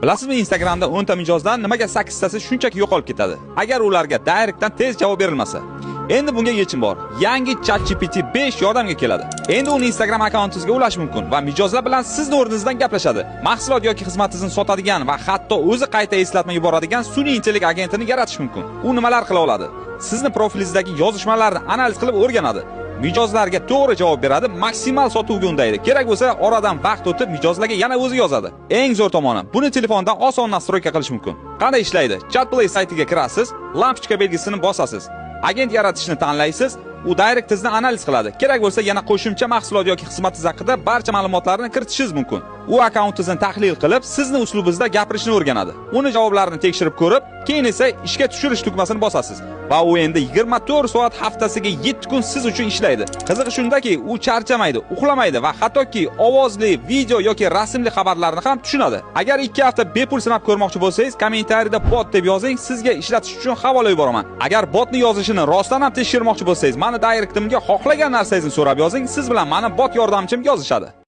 Bilasizmi, Instagramda 10 ta mijozdan nimaga 8 tasi shunchaki yo'qolib ketadi, agar ularga direktdan tez javob berilmasa? Endi bunga yechim bor. Yangi ChatGPT 5 yordamga keladi. Endi uni Instagram akkauntingizga ulash mumkin va mijozlar bilan sizni o'rningizdan gaplashadi. Mahsulot yoki xizmatingizni sotadigan va hatto o'zi qayta eslatma yuboradigan sun'iy intellekt agentini yaratish mumkin. U nimalar qila oladi? Sizni profilingizdagi yozishmalarni analiz qilib o'rganadi. Mijozlarga to'g'ri javob beradi, maksimal sotuvga undaydi. Kerak bo'lsa, oradan vaqt o'tib mijozlarga yana o'zi yozadi. Eng zo'r tomoni, buni telefondan oson настройка qilish mumkin. Qanday ishlaydi? ChatPlay saytiga kirasiz, lampochka belgisini bosasiz. Agent yaratishni tanlaysiz, u direktingizni analiz qiladi. Kerak bo'lsa, yana qo'shimcha mahsulot yoki xizmatingiz haqida barcha ma'lumotlarni kiritishingiz mumkin. U akkauntingizni tahlil qilib, sizni uslubingizda gapirishni o'rganadi. Uni javoblarini tekshirib ko'rib, keyin esa ishga tushirish tugmasini bosasiz va u endi 24 soat, haftasiga 7 kun siz uchun ishlaydi. Qizig'i shundaki, u charchamaydi, uxlamaydi va hattoki ovozli, video yoki rasmli xabarlarni ham tushunadi. Agar 2 hafta bepul sinab ko'rmoqchi bo'lsangiz, kommentariyada bot deb yozing, sizga ishlatish uchun havola yuboraman. Agar botni yozishini rostdan ham tekshirmoqchi bo'lsangiz, mani direktimga xohlagan narsangizni so'rab yozing, siz bilan mani bot yordamchim yozishadi.